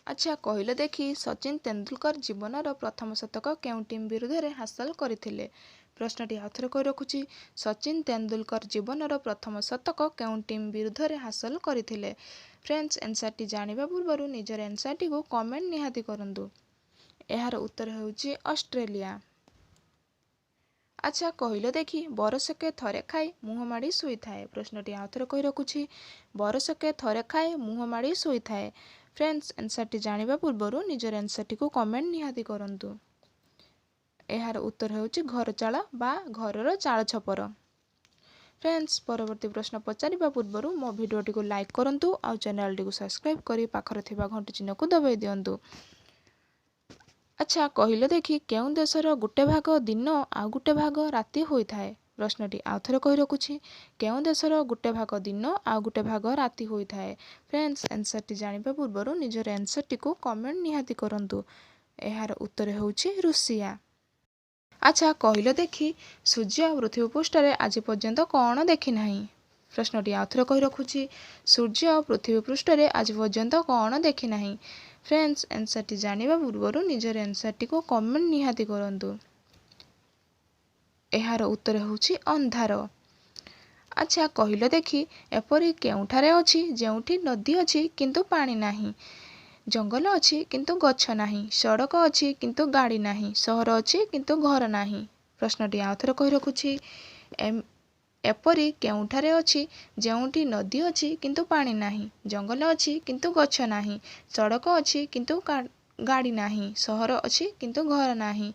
ଆଚ୍ଛା କହିଲ ଦେଖି, ସଚିନ ତେନ୍ଦୁଲକର ଜୀବନର ପ୍ରଥମ ଶତକ କେଉଁ ଟିମ୍ ବିରୁଦ୍ଧରେ ହାସଲ କରିଥିଲେ? ପ୍ରଶ୍ନଟି ଆଉଥରେ କହି ରଖୁଛି, ସଚିନ ତେନ୍ଦୁଲକର ଜୀବନର ପ୍ରଥମ ଶତକ କେଉଁ ଟିମ୍ ବିରୁଦ୍ଧରେ ହାସଲ କରିଥିଲେ? ଫ୍ରେଣ୍ଡସ୍, ଆନ୍ସର୍ଟି ଜାଣିବା ପୂର୍ବରୁ ନିଜର ଆନ୍ସର୍ଟିକୁ କମେଣ୍ଟ ନିହାତି କରନ୍ତୁ। ଏହାର ଉତ୍ତର ହେଉଛି ଅଷ୍ଟ୍ରେଲିଆ। ଆଚ୍ଛା କହିଲ ଦେଖି, ବରଷକେ ଥରେ ଖାଇ ମୁହଁ ମାଡ଼ି ଶୋଇଥାଏ। ପ୍ରଶ୍ନଟି ଆଉଥରେ କହି ରଖୁଛି, ବରଷକେ ଥରେ ଖାଏ ମୁହଁ ମାଡ଼ି ଶୋଇଥାଏ। ଫ୍ରେଣ୍ଡସ୍, ଆନ୍ସର୍ଟି ଜାଣିବା ପୂର୍ବରୁ ନିଜର ଆନ୍ସର୍ଟିକୁ କମେଣ୍ଟ ନିହାତି କରନ୍ତୁ। ଏହାର ଉତ୍ତର ହେଉଛି ଘର ଚାଳ ବା ଘରର ଚାଳ ଛପର। ଫ୍ରେଣ୍ଡସ୍, ପରବର୍ତ୍ତୀ ପ୍ରଶ୍ନ ପଚାରିବା ପୂର୍ବରୁ ମୋ ଭିଡ଼ିଓଟିକୁ ଲାଇକ୍ କରନ୍ତୁ ଆଉ ଚ୍ୟାନେଲଟିକୁ ସବସ୍କ୍ରାଇବ୍ କରି ପାଖରେ ଥିବା ଘଣ୍ଟି ଚିହ୍ନକୁ ଦବାଇ ଦିଅନ୍ତୁ। ଆଚ୍ଛା କହିଲ ଦେଖି, କେଉଁ ଦେଶର ଗୋଟେ ଭାଗ ଦିନ ଆଉ ଗୋଟେ ଭାଗ ରାତି ହୋଇଥାଏ? ପ୍ରଶ୍ନଟି ଆଉଥରେ କହି ରଖୁଛି, କେଉଁ ଦେଶର ଗୋଟେ ଭାଗ ଦିନ ଆଉ ଗୋଟେ ଭାଗ ରାତି ହୋଇଥାଏ? ଫ୍ରେଣ୍ଡସ୍, ଆନ୍ସର୍ଟି ଜାଣିବା ପୂର୍ବରୁ ନିଜର ଆନ୍ସର୍ଟିକୁ କମେଣ୍ଟ ନିହାତି କରନ୍ତୁ। ଏହାର ଉତ୍ତର ହେଉଛି ରୁଷିଆ। ଆଚ୍ଛା କହିଲ ଦେଖି, ସୂର୍ଯ୍ୟ ପୃଥିବୀ ପୃଷ୍ଠରେ ଆଜି ପର୍ଯ୍ୟନ୍ତ କ'ଣ ଦେଖିନାହିଁ? ପ୍ରଶ୍ନଟି ଆଉଥରେ କହି ରଖୁଛି, ସୂର୍ଯ୍ୟ ପୃଥିବୀ ପୃଷ୍ଠରେ ଆଜି ପର୍ଯ୍ୟନ୍ତ କ'ଣ ଦେଖିନାହିଁ? ଫ୍ରେଣ୍ଡସ୍, ଆନ୍ସର୍ଟି ଜାଣିବା ପୂର୍ବରୁ ନିଜର ଆନ୍ସର୍ଟିକୁ କମେଣ୍ଟ ନିହାତି କରନ୍ତୁ। ଏହାର ଉତ୍ତର ହେଉଛି ଅନ୍ଧାର। ଆଚ୍ଛା କହିଲ ଦେଖି, ଏପରି କେଉଁଠାରେ ଅଛି ଯେଉଁଠି ନଦୀ ଅଛି କିନ୍ତୁ ପାଣି ନାହିଁ, ଜଙ୍ଗଲ ଅଛି କିନ୍ତୁ ଗଛ ନାହିଁ, ସଡ଼କ ଅଛି କିନ୍ତୁ ଗାଡ଼ି ନାହିଁ, ସହର ଅଛି କିନ୍ତୁ ଘର ନାହିଁ? ପ୍ରଶ୍ନଟି ଆଉଥରେ କହି ରଖୁଛି, ଏପରି କେଉଁଠାରେ ଅଛି ଯେଉଁଠି ନଦୀ ଅଛି କିନ୍ତୁ ପାଣି ନାହିଁ, ଜଙ୍ଗଲ ଅଛି କିନ୍ତୁ ଗଛ ନାହିଁ, ସଡ଼କ ଅଛି କିନ୍ତୁ ଗାଡ଼ି ନାହିଁ, ସହର ଅଛି କିନ୍ତୁ ଘର ନାହିଁ?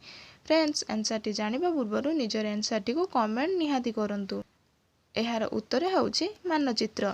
ଫ୍ରେଣ୍ଡସ୍, ଆନ୍ସର୍ଟି ଜାଣିବା ପୂର୍ବରୁ ନିଜର ଆନ୍ସର୍ଟିକୁ କମେଣ୍ଟ ନିହାତି କରନ୍ତୁ। ଏହାର ଉତ୍ତର ହେଉଛି ମାନଚିତ୍ର।